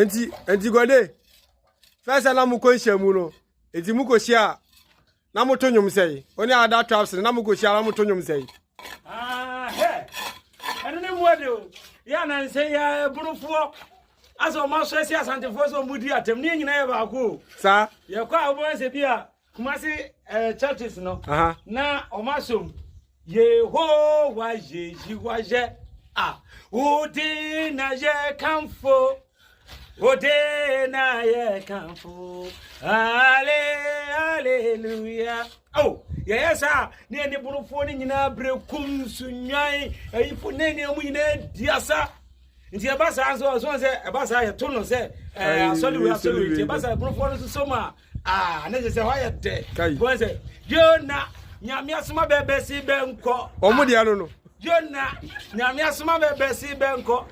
Nti Gɔde, fɛsɛ na mokɔ nhyiamu no, nti mokɔhyia a na moto nnwom sɛe? Wo ne other tribes no, na mokɔhyia na moto nnwom sɛe? Ah, hɛ ɛno ne mmoa de o. Yɛ anansɛ yɛ ɛbonofoɔ asɛ ɔma asɔ asi Asantefoɔ sɛ ɔmo di atɛm ne yɛ nyinaa yɛ baako o. Saa. Yɛkɔ a, wobɛma sɛ bi a Kumase churches no na ɔma asom Yehowa yeyiwa yɛ a wode na yɛ kamfo, wode na yɛ kamfo, ale hallelujah. Oh, yɛyɛ saa ne yɛne bonofoɔ no nyinaa berɛ kum sunwan ayifo ne ne ɔmo nyinaa di asa. Nti ɛba saa nso, ɔsɔn sɛ ɛba saa, yɛto no sɛ asɔre wei, asɔre wei. Nti ɛba saa, bonofoɔ no nso so mu a, aa, ne kyerɛ sɛ hɔ ayɛ dɛ. Kai. Bɔn sɛ yona Nyame asoma bɛbɛ si bɛnkɔ. Ɔmo deɛ no. Yona Nyame asoma bɛbɛ si bɛnkɔ.